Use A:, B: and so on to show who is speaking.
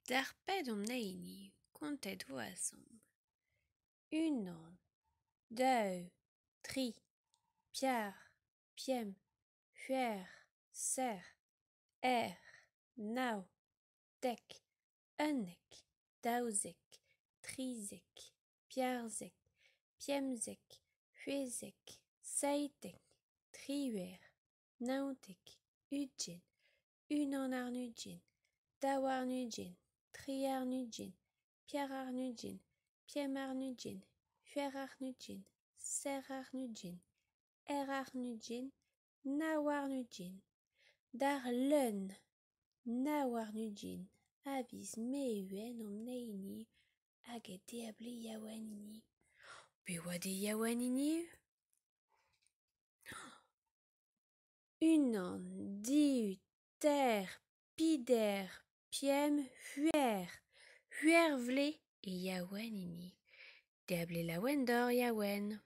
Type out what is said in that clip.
A: D'ar pet omp hiniv, kontet 'vo asambl. Unan, daou, tri, pevar, pemp, c'hwec'h, seizh, eizh, nav, dek, 11, 12, 13, 14, 15, 16, 17, 18, 19, 20, 21, 22, 23, 24, 25, 26, 27, 28, 29. D'ar Lun, 29 a viz Mehuon omp hiniv hag e deiz-ha-bloaz Youenn hiniv. Piv 'oa deiz Youenn hiniv ? Unan, div, teir, peder, pemp, c'hwec'h. C'hwec'h vloaz eo Youenn hiniv. Deiz-ha-bloaz laouen deoc'h Youenn !